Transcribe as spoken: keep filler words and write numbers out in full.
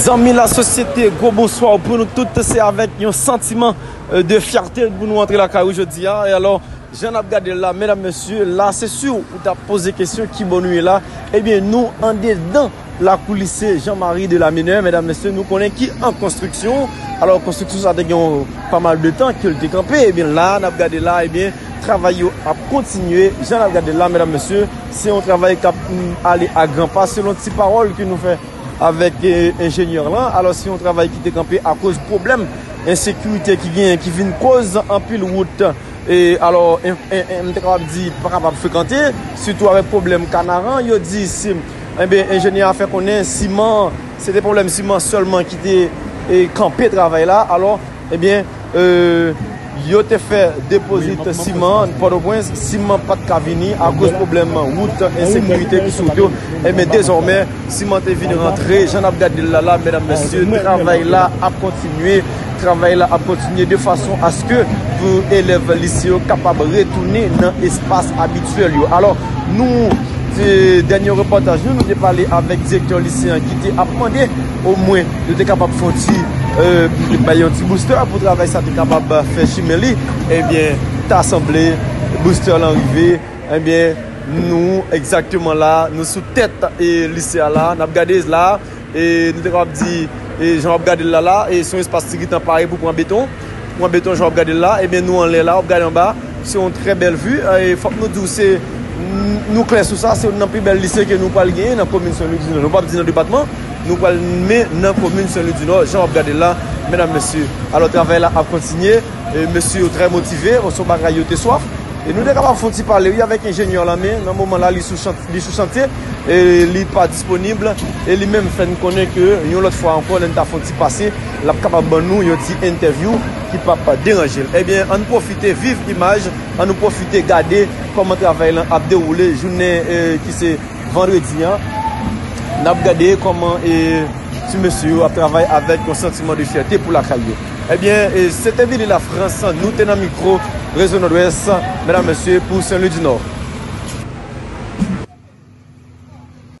Zanmi lasosyete, gwo bonswa pou nou tout. Se avèk yon santiman, euh, de fyète pou nou antre lakay ou jodi a. E alò, jan n ap gade l la, medam, mesye, la, se si w t ap poze kesyon ki bò nou ye la, ebyen, nou andedan lakou lise Jean Marie de la Mineure, medam, mesye, nou konnen ki an konstriksyon. Alò, konstriksyon sa te gen yon pa mal de tan ke l te kanpe. Ebyen, la, n ap gade la, ebyen, travay yo ap kontinye. Jan n ap gade la, medam, mesye, se yon travay k ap, mm, ale a gran pa, selon ti pawòl ke nou fè avèk, eh, enjenyè lan. Alò, se yon travay ki te kanpe akoz pwoblèm ensekirite ki genyen, ki vin koz anpil wout, e alò, en, en, en, m te kapab di, pa kapab frekante, sitou avèk pwoblèm kanaran. Yo di, si, enben, enjenyè a fè konnen siman, se te pwoblèm siman sèlman ki te, e, kanpe travay la. Alò, ebyen, euh, yo te fè depozit siman an Pòtoprens, siman pa t ka vini akoz pwoblèm wout, ensekirite ki sou wout yo. Ebyen, dezòmè, siman te vin rantre. Jan n ap gade l la, la, medam, mesye, travay la ap kontinye. Travay la ap kontinye de fason aske pou elèv lise yo kapab retounen nan espas abityèl yo. Alò, nou, se dènye repòtaj nou, nou te pale avèk direktè lise an ki te ap mande omwen yo te kapab fè yon ti, euh, bay yon ti booster pou travay sa te kapab fè chimen li. Ebyen, ta sanble booster lan rive. Ebyen, nou egzakteman la, nou sou tèt, e, lise a la, n ap gade la, e, nou te kapab di, e, jan w ap gade l la la, e, se yon espas ki gentan pare pou pran beton. Pran beton, jan w ap gade l la, ebyen, nou anlè la, w ap gade anba, se yon trè bèl vi. E, fòk nou di w, se, nou klè sou sa, se youn nan pi bèl lise ke nou pral genyen nan komin Sen Lwi di Nò. Nou p ap di nan depatman, nou pral men nan komin Sen Lwi di Nò, jan w ap gade l la, medam, mesye. Alò, travay la ap kontinye, e, mesye yo trè motive, se yon bagay yo te swaf. E nou te kapab fè yon ti pale, wi, avèk enjenyè lan, men nan moman la, li sou chant-, li sou chantye, e li pa disponib, e li menm fè n konnen ke yon lòt fwa ankò, lè n ta fè yon ti pase, l ap kapab ban nou yon ti entèvyou ki p ap deranje l. Ebyen, ann pwofite viv imaj, ann nou pwofite gade kòman travay lan ap dewoule jounen, e, ki se vandredi an. N ap gade kòman, e, ti mesye yo ap travay avèk yon santiman de fyète pou lakay yo. Ebyen, e, se te Vili Lafrans, nou te nan mikwo Rezo Nòdwès, medam, mesye, pou Sen Lwi di Nò.